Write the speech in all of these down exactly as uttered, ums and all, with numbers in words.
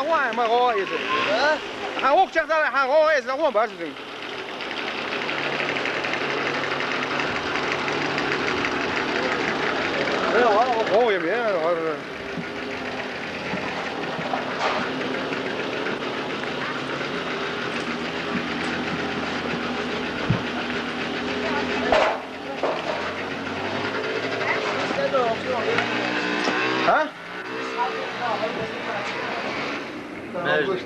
Wah, ma g'o ezi. Ha? Ha, ok çakda, ha, g'o ezi, g'o baş düzün. G'o yem, ya, g'o. Ha? Her çok.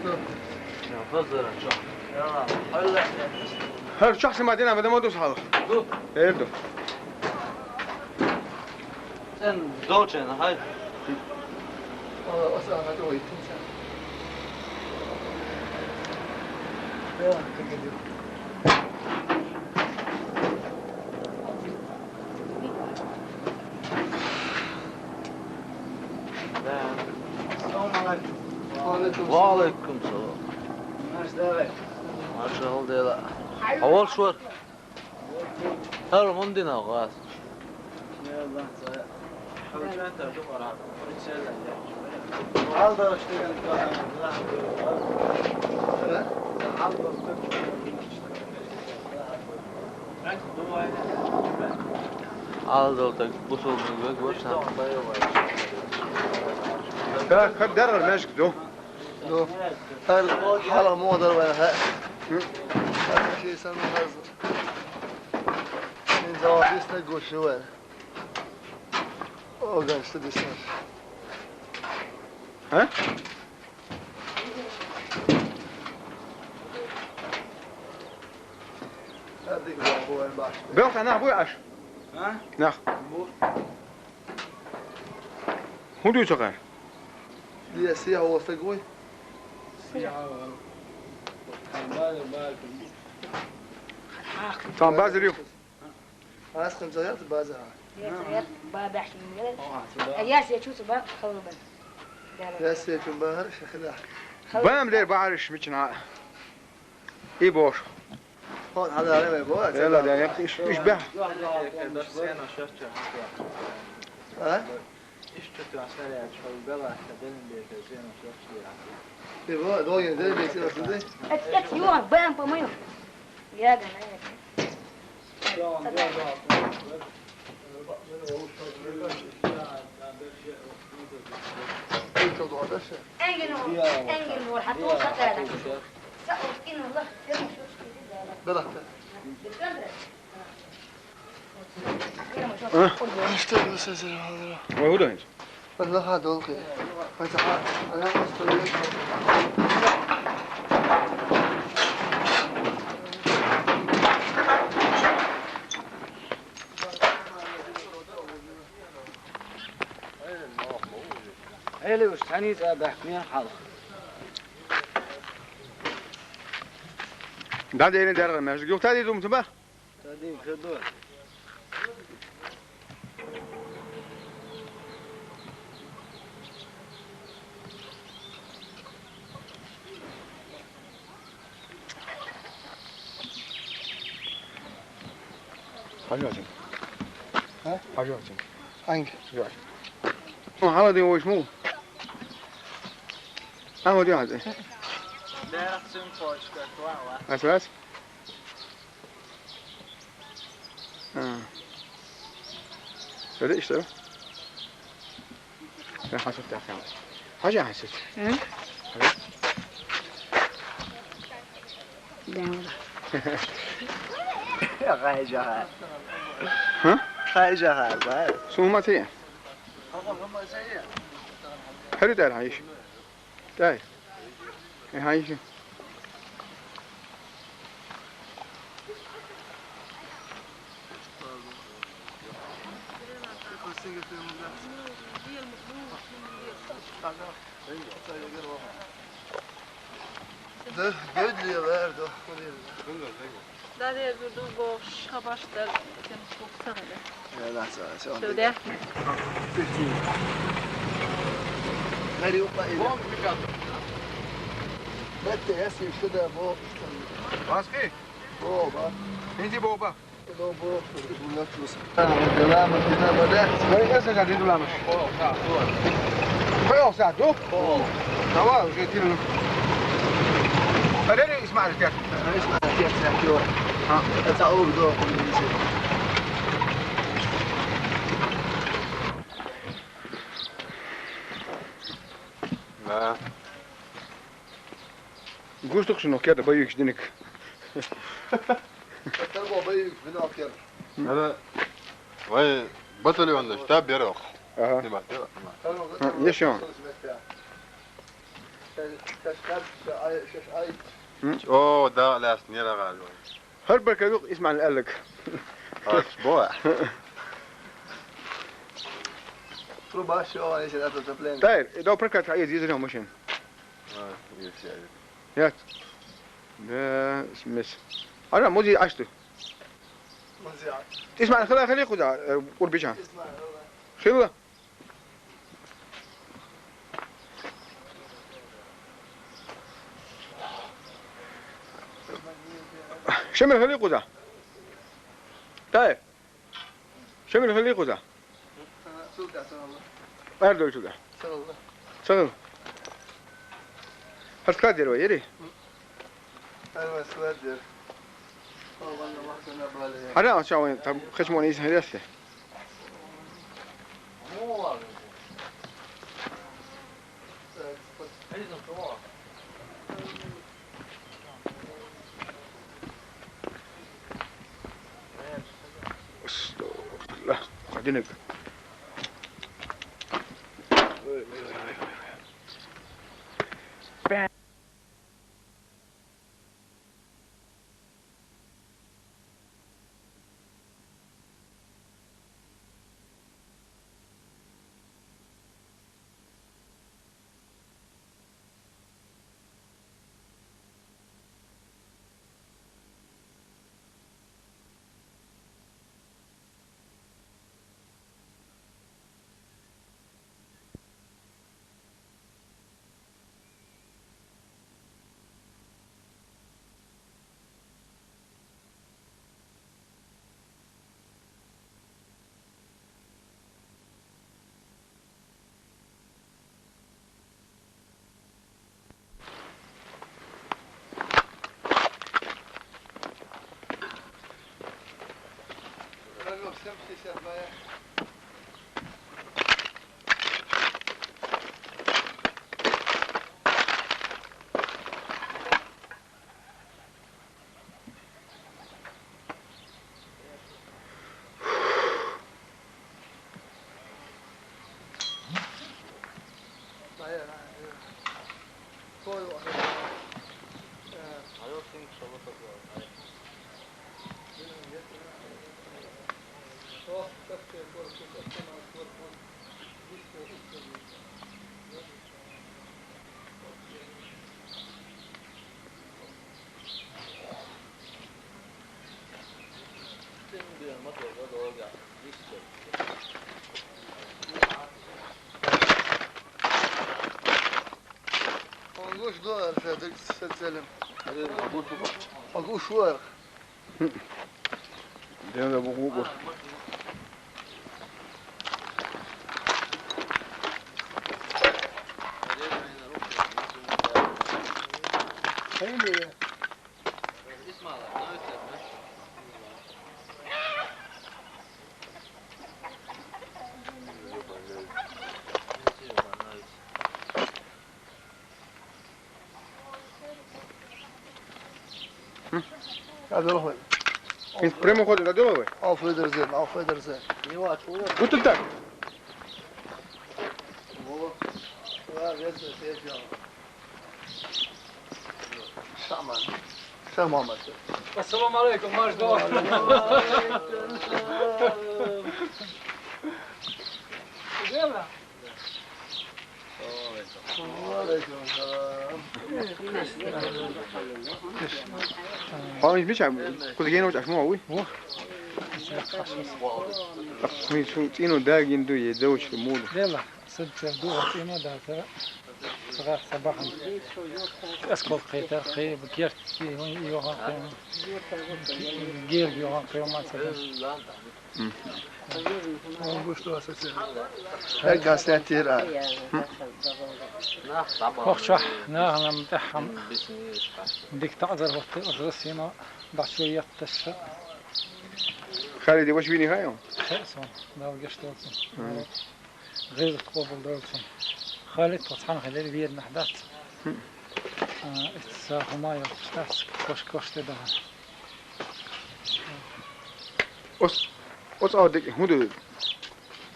Her çok sima dina, ben de modus halı. Her du. Sen dolçen, hay. Selamun aleyküm. Aleyküm selam. Maşallah. Maşallah deyla. Haval şu var. Her mundin ağaz. Al da işte. Al da orada bu sorunu gör, görsen. Ka-, ka-, derhal meşk do. Do. Her hala model var ha. Hı? Her şey sana hazır. Sen cevap iste, goşu var. O gençte desin. Ha? Hadi bu en baş. Belki ne bu aş? Ha? Ne? Bu. Hudu çakar. Diye siyah olsa koy. Siyah var. Tamam, bazı yok. Asqın çoyat bazı ha. Yeter, ba bahşin. Ya se çu ba khalban. Ya se çu ba şıkla. Bam der barış miçin ha. İyi boş. Hadi hadi arama bu. Yalla da yap iş, iş be. Ha? İş tutuyor, sen ya, şu bela, sen benim bir de sen o şey. E bu, doğru yerde bir şey olsun diye. Et, et, yuva, ben pamuyu. Ya da ne? Engin ol, engin ol, hatta o kadar. Sağ ol, in Allah, sen çok. Bela. İşte bu sözleri hazır. Ve bu da hiç. Bela ha dol ki. Hadi ha, ana Hele üç tane de bakmaya halk. Da deyni derler, meclis yok, da deyni umtu bak. Tabii, kırdı. Hacı Hacı. Ha? Hacı Hacı. Hangi? Yok. Ama hala diyor, o iş mi? Ama diyor hadi. That's right. Ha. Öyle işte. Sen hasret yapıyorsun. Hacı hasret. Hı? Hadi. Devam. Kayacak ha. Ha? Kayacak ha. Sunma teye. Her der hayır. Değil. E, hayır. Dö-, dödlüyor, verdi o. Dade durdu, boş, habaşlar, sen korksana da. Ya, nasıl, sen Şöyle. Nereye yok lan? Bette ya, sen şurada bu. Baskı. Boba. Hindi boba. Boba. Bunlar tuz. Devam et, devam et. Böyle ise de dulamış. Koy olsa, dur. Давай, уже тянем. Подожди, Исмаил, сейчас. Исмаил, сейчас, сейчас, чего? А. Это угол. Да. Гуштук шуну кеда боюк динек. Торговый боюк, вино кер. Надо. Вай батальонный штаб берёк. Ага. Снимать, да? Снимать. А, ещё. М? О, да, ляс, не рагал. Хар баркалук, Исмаил Алик. Аш, боя. Труба, всё, если это отопление. Тайр, и до прокат, а есть дизель машин. А, есть, я вижу. Нет. Да, смесь. А, да, музей, а что? Музей. Исмаил, хила, хила, куда? Э, Урбичан. Исмаил, хила. Хила. Шамил, хила, куда? Тайр. Шамил, хила, куда? Ардой сюда. Сагыл. Сагыл. Хар складер ва, ери? Ар ва складер. Ара, а чё, там, хачмон из хряске. Астагфирулла. Хадинек. Агуш дуар, шадык сацалем. Агуш дуар. Ден да бугу бур. Хейли. Hm? Ja, doe nog. Is primo goed, dat doen we. Auf Wiedersehen, auf Wiedersehen. Guten Tag. Ja, jetzt ist jetzt ja. Schau mal. Schau mal, Mathe. Assalamu alaikum, marš doma. Wa alaikum salam. Jel da? Хавниш мича, куда гено чашмо, уй? О. Так, мы су тину да гинду е да учли муду. Дела, сад ча ду тину да та. Гӏар са бахьан. Осколок кхетар, кхе, герти йохан кхе. Герга йохан кхе, ма ца. Мгм. Вон гуш ду аса цен. Хай гасна тир а. Вахча, нахана тахам. Дик таъзар хӏотта, русино, бачо ятташа. Халиди, ваш вини хай он? Хай сон, Дала гешт долсун. Мгм. Гӏеза къобал долсун. Халид тхо цхьана хилар вирнахь дац. Хм. А, итт са хӏума йолчу дац, кош-, кош тӀе даха. Оц, оц а дикка хӀун ду?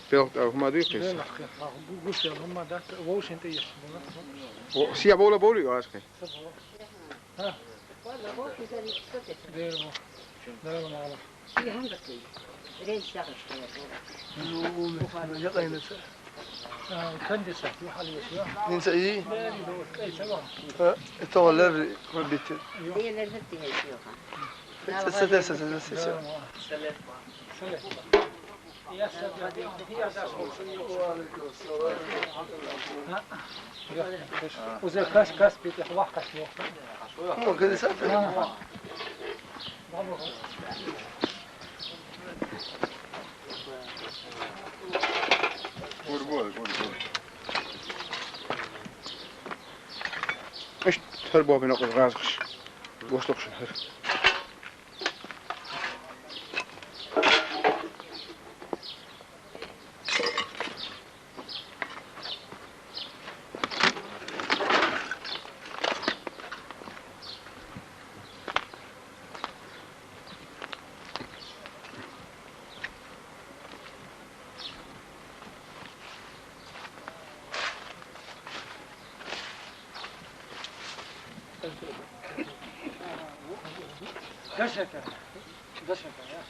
Белх тӀе хӀума дуй кхин? Белх, гу-, гуш ял хӀума дац, вовшийн тӀе еш буна. О, сия бовла бовли ю аш кхин? Ха? Дер бу. Дер бу мала. Ну, я кайнаса. А, кандиса, ю хали еш, я? Нинса и? Дер бу, кайса ва? Ха, это валер хоббит. Ю. Дер бу, тиһи еш, ю ха. Сесе, сесе, сесе, сесе. Дер бу. Сале. Сале. Уза кас, кас битих вахкаш йоху. Ну, кадиса. Гурбой, гурбой. Ишт, хӀар бохбина къуз гӀазгӀаш. Бошлукъ шу хӀар. Дашака. Дашака, я.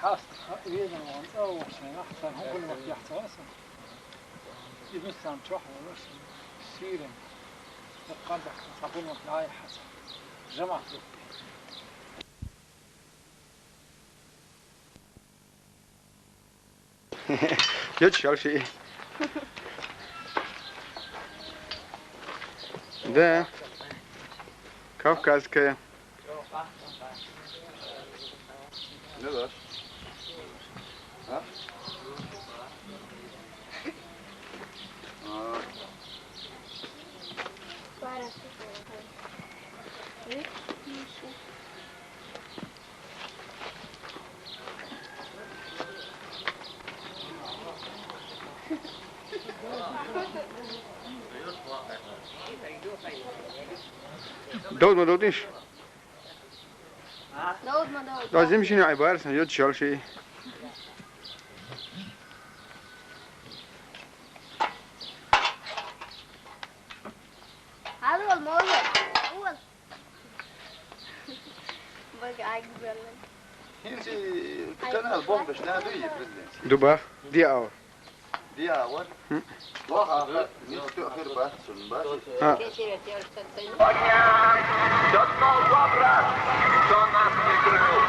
Хьаст, ха, ведан ван, цӀа вахча, нах, цар хӀун хӀун вахт яхца васа. Ибн Сам чохь волуш, сийрен. Яккхар дахьа, цхьа хӀун вахт яхьца. Жамаат. Йоцу шалши. Да. Кавказская. Ну да. А? А. Дауд ма дудиш? Дауд ма дауд. Дауд зимшина айбарсан, йод шалши. Алло, молодец. Алло. Бага, ай, губернатор. ХӀинца канал бомбаш, да, дуй, президент? Дубах, диал. Диал. Хм. Плохо, а, не успел, хер, бац, бац. А. До снова враг, кто нас не крыл,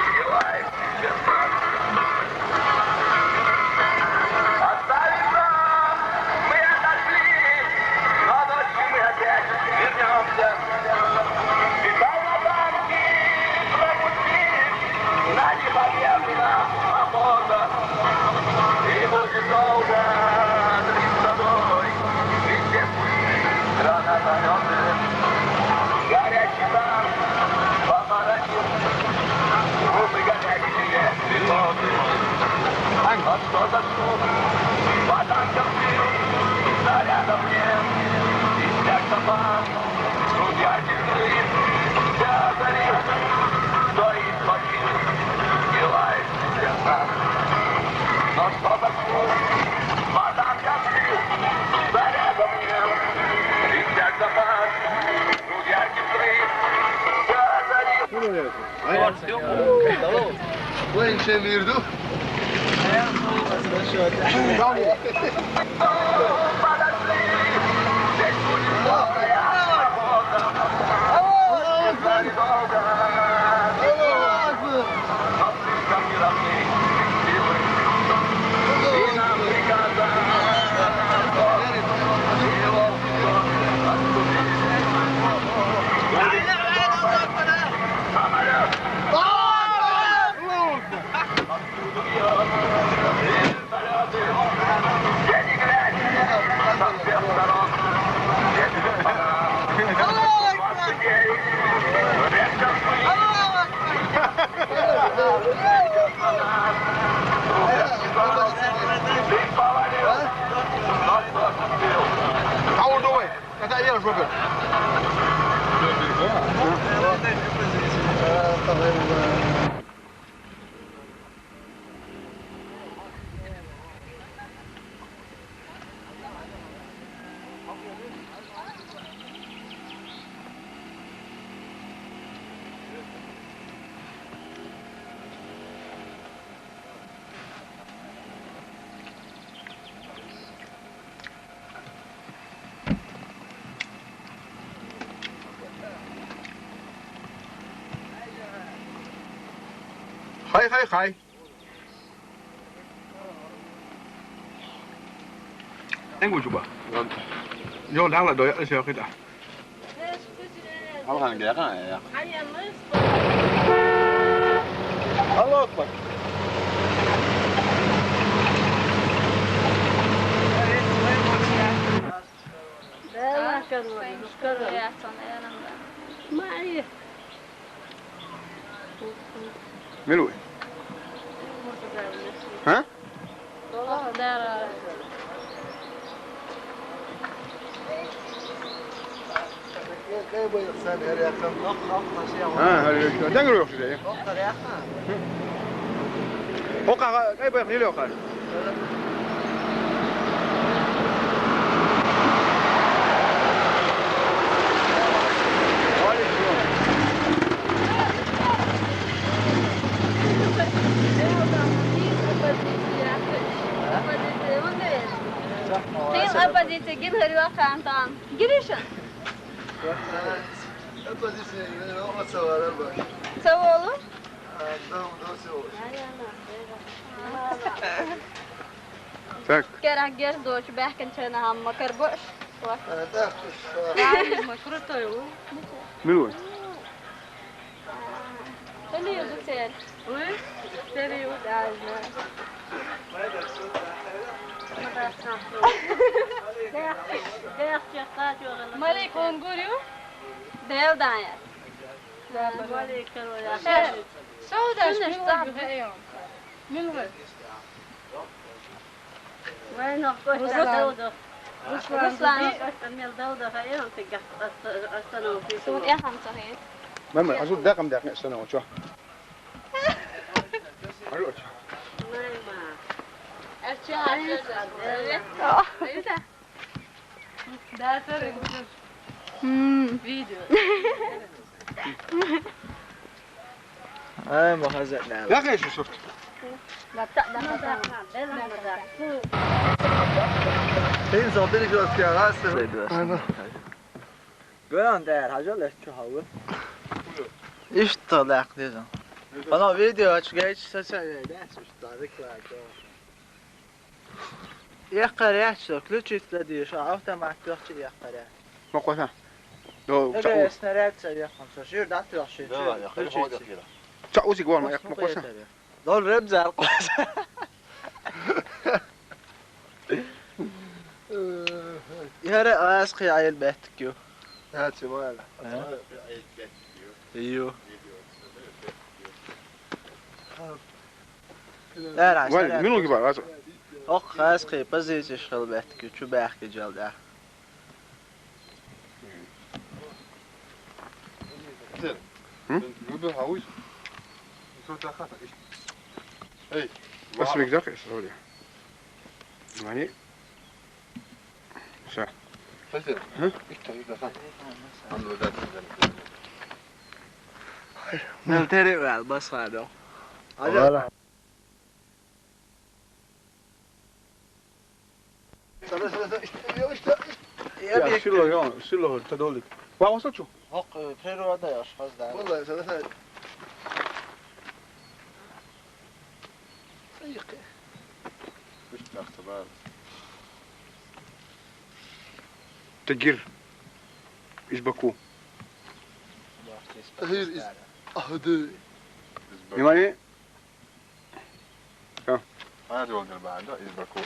сбивает сердца. Оставим нас, мы отошли, но ночью мы опять вернемся. Витал на танки, пропустили, на них победу нам охота. И будет долго перед тобой, ведь все пути страна зовёт. Горячий танк, папарацци, трупы горячие, пехоты. А что за шум? По танкам бьют, снарядов нет. И сердце пас, грудь яркий взрыв. Вся зариф, стоит факел, пылает сердца. Но что за шум? По танкам бьют, снарядов нет. И сердце пас, грудь яркий взрыв. Вся зариф. Вайн чем ирду? Когда я уже Хай, хай, хай. Энгу жуба. Жол дала до я се хита. Алган гега я. Аллаху акбар. Бела кан. Ма ай. Милуй. Ха? Ха, гьар яхаш. Дангар яхаш дей. Ока, кай бай хили ока. Къин оппозиция гин гьари вахъан тан. Гиришан. Оппозиция, ну, вот савара баш. Саволу? А, дам, дам, саволу. Так. Керах геш дочь бехкен чена хамма карбош. А, да, что? Правильно, крутой, у. Милуй. Хили ю дуцер? Уй, сери ю дажна. Малик он гурю? Дел дая. Малик карвая. Саудаш милуй. Милуй. Вай, ну, Руслан. Руслан. Руслан. Мел дауда хаям тига остановка. Сун я хам сахи. Мама, азу дакам дакне остановка. Алло. Мама. Ача, ача. Да, сори. М. Видео. Ай, ма хаза нал. Я хеш шуфт. Ин зобили грос ки арас. Гуран дар, хажал эт чу хаву. Ишта лак дезан. Ана видео ач геч саса дас ишта лак. Якъаряч, включить ладиш, автомат тохчи якъаря. Мокъоса. До Эге чау. Снаряд са якъан, со шир да тохчи. Да, я хали хо дакира. Ча узи гван ма як мокъоса. Дол ребзар къоса. Яра аз хи айыл беттик ю. Я, чимал. Ю. Дар аз. Вай, минут гиба аз. Ох, аз хи позиция шхал беттик ю, чу бахки жал да. М? Эй, Бас вигзак, сори. Мани. Ша. Милитари вал, бас хадо. Вала. Сала, сала, сала, иште, иште, иште. Я, я, бек. Шило, я, шило, та долик. Ва, васо чу? Гьакъ, э, природа яш, хазда. Валлагь, сала, сала. Айкъ. Иште, ахтабар. Тагир. Из Баку. Тагир из Ахды. Внимание. Всё. Ана жолдыр баанда из Баку.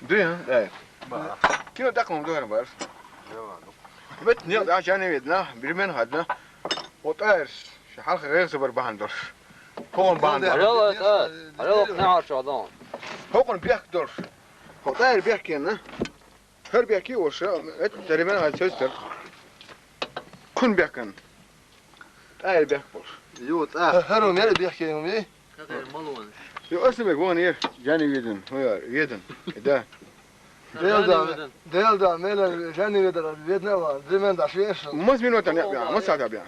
Дюйн, э. Кино таком говорим, бар. Бет не, а, жаны видно, бирмен хадна. Вот, э, шахал хагыр сыбыр баандыр. Кон баандыр. Арал, э, арал не арчадан. ХӀокхунна бехк долуш. ХӀокху тӀера бехкенна. ХӀара бехке а волуш, эт, дерриге а цуьнца тера. Кхунна бехкенна. ТӀера бехк болуш. Ю, тӀе. ХӀара мел бехке ю, ми? Ю, аса мега вон ер, Джани Ведан, хӀун яра, Ведан. Да. Делда, делда, мел Джани Ведан, Ведан ва, диман даш веш. Мас минута не бя, мас саата бя.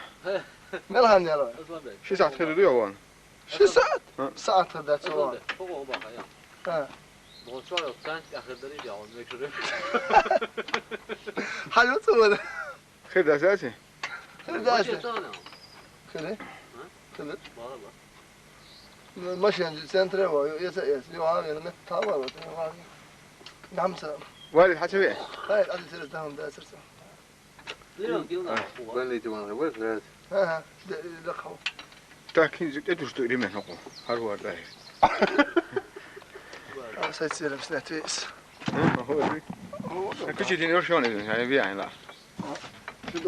Мел хан яла. Ши саат хир ду вон. Ши саат? ХӀа. Саат хир дац вон. ХӀа. Хьан ю цу вара? Хир дац аьлла? Хир дац. Хир? Хир. Ну, машина центре ва, ю, эца, эца, ю, а, ю, мет, та ва, ю, а, ю. Намца. Вали, хьан ца ве? Хай, али, сирас, дахам, да, сирас. Больница ван, хай, вай, хай. Ага, да, да, хау. Так, хин, зу, эту, что, ремень, хау. Харвар, да. А, сай, сирас, снять вес. Ага, хау, да. Включи, ты не рушёный, я не вижу, да. Сюда.